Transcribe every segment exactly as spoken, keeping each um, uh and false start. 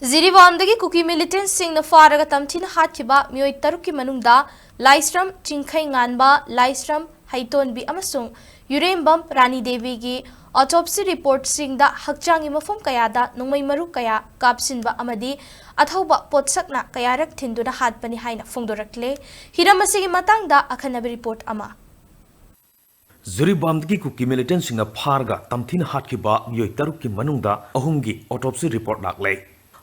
ꯖꯤꯔꯤꯕꯥꯝꯗꯒꯤ ꯀꯨꯀꯤ militantꯁꯤꯡꯅ ꯐꯥꯔꯒ ꯇꯝꯊꯤꯅ ꯍꯥꯠꯈꯤꯕ ꯃꯤꯑꯣꯏ ꯇꯔꯨꯛꯀꯤ ꯃꯅꯨꯡꯗ ꯂꯥꯏꯁ꯭ꯔꯝ ꯆꯤꯡꯈꯩꯉꯥꯟꯕ, ꯂꯥꯏꯁ꯭ꯔꯝ ꯍꯩꯇꯣꯟꯕꯤ ꯑꯃꯁꯨꯡ ꯌꯨꯔꯦꯝꯕꯝ ꯔꯥꯅꯤ ꯗꯦꯕꯤꯒꯤ autopsy reportꯁꯤꯡꯗ ꯍꯛꯆꯥꯡꯒꯤ ꯃꯐꯝ ꯀꯌꯥꯗ ꯅꯣꯡꯃꯩ ꯃꯔꯨ ꯀꯌꯥ ꯀꯥꯞꯁꯤꯟꯕ ꯑꯃꯗꯤ ꯑꯊꯧꯕ ꯄꯣꯠꯁꯛꯅ ꯀꯌꯥꯔꯛ ꯊꯤꯟꯗꯨꯅ ꯍꯥꯠꯄꯅꯤ ꯍꯥꯏꯅ ꯐꯣꯡꯗꯣꯔꯛꯂꯦ꯫ ꯍꯤꯔꯝ ꯑꯁꯤꯒꯤ ꯃꯇꯥꯡꯗ ꯑꯈꯟꯅꯕ report ꯑꯃ꯫ ꯖꯤꯔꯤꯕꯥꯝꯗꯒꯤ ꯀꯨꯀꯤ militantꯁꯤꯡꯅ ꯐꯥꯔꯒ ꯇꯝꯊꯤꯅ ꯍꯥꯠꯈꯤꯕ ꯃꯤꯑꯣꯏ ꯇꯔꯨꯛꯀꯤ ꯃꯅꯨꯡꯗ ꯑꯍꯨꯝꯒꯤ autopsy report ꯂꯥꯛꯂꯦ꯫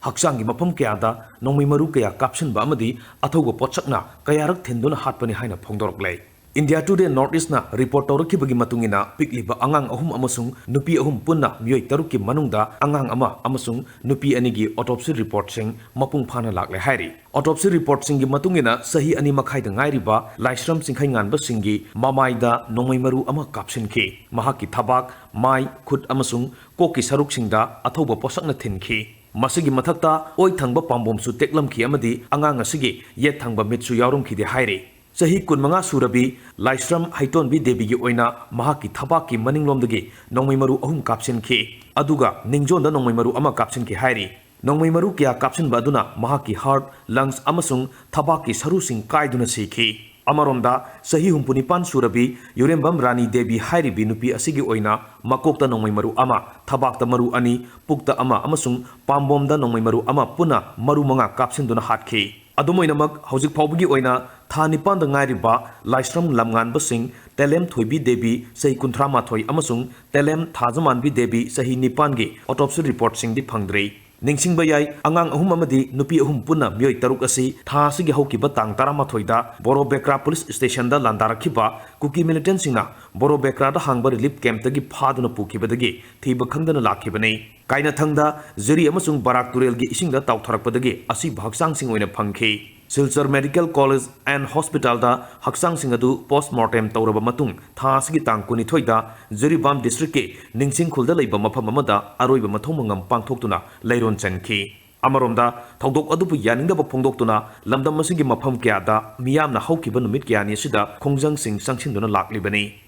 ꯍꯛꯆꯥꯡꯒꯤ ꯃꯐꯝ ꯀꯌꯥꯗ ꯅꯣꯡꯃꯩ ꯃꯔꯨ ꯀꯌꯥ ꯀꯥꯞꯁꯤꯟꯕ ꯑꯃꯗꯤ ꯑꯊꯧꯕ ꯄꯣꯠꯁꯛꯅ ꯀꯌꯥꯔꯛ ꯊꯤꯟꯗꯨꯅ ꯍꯥꯠꯄꯅꯤ ꯍꯥꯏꯅ ꯐꯣꯡꯗꯣꯔꯛꯂꯦ꯫ India Today North Eastꯅ report ꯇꯧꯔꯛꯈꯤꯕꯒꯤ ꯃꯇꯨꯡ ꯏꯟꯅ, ꯄꯤꯛꯂꯤꯕ ꯑꯉꯥꯡ ꯑꯍꯨꯝ ꯑꯃꯁꯨꯡ ꯅꯨꯄꯤ ꯑꯍꯨꯝ ꯄꯨꯟꯅ ꯃꯤꯑꯣꯏ ꯇꯔꯨꯛꯀꯤ ꯃꯅꯨꯡꯗ ꯑꯉꯥꯡ ꯑꯃ ꯑꯃꯁꯨꯡ ꯅꯨꯄꯤ ꯑꯅꯤꯒꯤ autopsy reportꯁꯤꯡ ꯃꯄꯨꯡ ꯐꯥꯅ ꯂꯥꯛꯂꯦ ꯍꯥꯏꯔꯤ꯫ Autopsy reportꯁꯤꯡꯒꯤ ꯃꯇꯨꯡ ꯏꯟꯅ, ꯆꯍꯤ ꯑꯅꯤ ꯃꯈꯥꯏꯗ ꯉꯥꯏꯔꯤꯕ ꯂꯥꯏꯁ꯭ꯔꯝ ꯆꯤꯡꯈꯩꯉꯥꯟꯕꯁꯤꯡꯒꯤ ꯃꯃꯥꯏꯗ ꯅꯣꯡꯃꯩ ꯃꯔꯨ ꯑꯃ ꯀꯥꯞꯁꯤꯟꯈꯤ꯫ ꯃꯍꯥꯛꯀꯤ ꯊꯕꯥꯛ, ꯃꯥꯏ, ꯈꯨꯠ ꯑꯃꯁꯨꯡ ꯀꯣꯛꯀꯤ ꯁꯔꯨꯛꯁꯤꯡꯗ ꯑꯊꯧꯕ ꯄꯣꯠꯁꯛꯅ ꯊꯤꯟꯈꯤ꯫ ꯃꯁꯤꯒꯤ ꯃꯊꯛꯇ, ꯑꯣꯏ ꯊꯪꯕ ꯄꯥꯝꯕꯣꯝꯁꯨ ꯇꯦꯛꯂꯝꯈꯤ ꯑꯃꯗꯤ ꯑꯉꯥꯡ ꯑꯁꯤꯒꯤ ꯌꯦꯠ ꯊꯪꯕ ꯃꯤꯠꯁꯨ ꯌꯥꯎꯔꯝꯈꯤꯗꯦ ꯍꯥꯏꯔꯤ꯫ ꯆꯍꯤ ꯀꯨꯟꯃꯉꯥ ꯁꯨꯔꯕꯤ ꯂꯥꯏꯁ꯭ꯔꯝ ꯍꯩꯇꯣꯟꯕꯤ ꯗꯦꯕꯤꯒꯤ ꯑꯣꯏꯅ ꯃꯍꯥꯛꯀꯤ ꯊꯕꯥꯛꯀꯤ ꯃꯅꯤꯡꯂꯣꯝꯗꯒꯤ ꯅꯣꯡꯃꯩ ꯃꯔꯨ ꯑꯍꯨꯝ ꯀꯥꯞꯁꯤꯟꯈꯤ, ꯑꯗꯨꯒ ꯅꯤꯡꯖꯣꯟꯗ ꯅꯣꯡꯃꯩ ꯃꯔꯨ ꯑꯃ ꯀꯥꯞꯁꯤꯟꯈꯤ ꯍꯥꯏꯔꯤ꯫ ꯅꯣꯡꯃꯩ ꯃꯔꯨ ꯀꯌꯥ ꯀꯥꯞꯁꯤꯟꯕ ꯑꯗꯨꯅ ꯃꯍꯥꯛꯀꯤ heart, lungs ꯑꯃꯁꯨꯡ ꯊꯕꯥꯛꯀꯤ ꯁꯔꯨꯁꯤꯡ ꯀꯥꯏꯗꯨꯅ ꯁꯤꯈꯤ꯫ ꯑꯃꯔꯣꯝꯗ, ꯆꯍꯤ ꯍꯨꯝꯐꯨ ꯅꯤꯄꯥꯟ ꯁꯨꯔꯕꯤ ꯌꯨꯔꯦꯝꯕꯝ ꯔꯥꯅꯤ ꯗꯦꯕꯤ ꯍꯥꯏꯔꯤꯕꯤ ꯅꯨꯄꯤ ꯑꯁꯤꯒꯤ ꯑꯣꯏꯅ ꯃꯀꯣꯛꯇ ꯅꯣꯡꯃꯩ ꯃꯔꯨ ꯑꯃ, ꯊꯕꯥꯛꯇ ꯃꯔꯨ ꯑꯅꯤ, ꯄꯨꯛꯇ ꯑꯃ ꯑꯃꯁꯨꯡ ꯄꯥꯝꯕꯣꯝꯗ ꯅꯣꯡꯃꯩ ꯃꯔꯨ ꯑꯃ, ꯄꯨꯟꯅ ꯃꯔꯨ ꯃꯉꯥ ꯀꯥꯞꯁꯤꯟꯗꯨꯅ ꯍꯥꯠꯈꯤ꯫ ꯑꯗꯨꯝ ꯑꯣꯏꯅꯃꯛ, ꯍꯧꯖꯤꯛ ꯐꯥꯎꯕꯒꯤ ꯑꯣꯏꯅ ꯊꯥ ꯅꯤꯄꯥꯟꯗ ꯉꯥꯏꯔꯤꯕ ꯂꯥꯏꯁ꯭ꯔꯝ ꯂꯝꯉꯥꯟꯕꯁꯤꯡ ꯇꯦꯂꯦꯝ ꯊꯣꯏꯕꯤ ꯗꯦꯕꯤ, ꯆꯍꯤ ꯀꯨꯟꯊ꯭ꯔꯥ ꯃꯥꯊꯣꯏ, ꯑꯃꯁꯨꯡ ꯇꯦꯂꯦꯝ ꯊꯥꯖꯃꯥꯟꯕꯤ ꯗꯦꯕꯤ, ꯆꯍꯤ ꯅꯤꯄꯥꯟꯒꯤ autopsy reportꯁꯤꯡꯗꯤ ꯐꯪꯗ꯭ꯔꯤ꯫ ꯅꯤꯡꯁꯤꯡꯕ ꯌꯥꯏ, ꯑꯉꯥꯡ ꯑꯍꯨꯝ ꯑꯃꯗꯤ ꯅꯨꯄꯤ ꯑꯍꯨꯝ ꯄꯨꯟꯅ ꯃꯤꯑꯣꯏ ꯇꯔꯨꯛ ꯑꯁꯤ ꯊꯥ ꯑꯁꯤꯒꯤ ꯍꯧꯈꯤꯕ ꯇꯥꯡ ꯇꯔꯥꯃꯥꯊꯣꯏꯗ ꯕꯣꯔꯣꯕꯦꯀ꯭ꯔꯥ police stationꯗ ꯂꯥꯟꯗꯥꯔꯛꯈꯤꯕ ꯀꯨꯀꯤ militantꯁꯤꯡꯅ ꯕꯣꯔꯣꯕꯦꯀ꯭ꯔꯥꯗ ꯍꯥꯡꯕ relief campꯇꯒꯤ ꯐꯥꯗꯨꯅ ꯄꯨꯈꯤꯕꯗꯒꯤ ꯊꯤꯕ ꯈꯪꯗꯅ ꯂꯥꯛꯈꯤꯕꯅꯤ꯫ ꯀꯥꯏꯅꯊꯪꯗ ꯖꯤꯔꯤ ꯑꯃꯁꯨꯡ ꯕꯔꯥꯛ ꯇꯨꯔꯦꯜꯒꯤ ꯏꯁꯤꯡꯗ ꯇꯥꯎꯊꯔꯛꯄꯗꯒꯤ ꯑꯁꯤꯕ ꯍꯛꯆꯥꯡꯁꯤꯡ ꯑꯣꯏꯅ ꯐꯪꯈꯤ꯫ ꯁꯤꯜꯆꯔ Medical College and Hospitalꯗ ꯍꯛꯆꯥꯡꯁꯤꯡ ꯑꯗꯨ post mortem ꯇꯧꯔꯕ ꯃꯇꯨꯡ, ꯊꯥ ꯑꯁꯤꯒꯤ ꯇꯥꯡ ꯀꯨꯟꯅꯤꯊꯣꯏꯗ ꯖꯤꯔꯤꯕꯥꯝ districtꯀꯤ ꯅꯤꯡꯁꯤꯡꯈꯨꯜꯗ ꯂꯩꯕ ꯃꯐꯝ ꯑꯃꯗ ꯑꯔꯣꯏꯕ ꯃꯊꯧ ꯃꯉꯝ ꯄꯥꯡꯊꯣꯛꯇꯨꯅ ꯂꯩꯔꯣꯟ ꯆꯟꯈꯤ꯫ ꯑꯃꯔꯣꯝꯗ, ꯊꯧꯗꯣꯛ ꯑꯗꯨꯕꯨ ꯌꯥꯅꯤꯡꯗꯕ ꯐꯣꯡꯗꯣꯛꯇꯨꯅ ꯂꯝꯗꯝ ꯑꯁꯤꯒꯤ ꯃꯐꯝ ꯀꯌꯥꯗ ꯃꯤꯌꯥꯝꯅ ꯍꯧꯈꯤꯕ ꯅꯨꯃꯤꯠ ꯀꯌꯥꯅꯤ ꯑꯁꯤꯗ ꯈꯣꯡꯖꯪꯁꯤꯡ ꯆꯪꯁꯤꯟꯗꯨꯅ ꯂꯥꯛꯂꯤꯕꯅꯤ꯫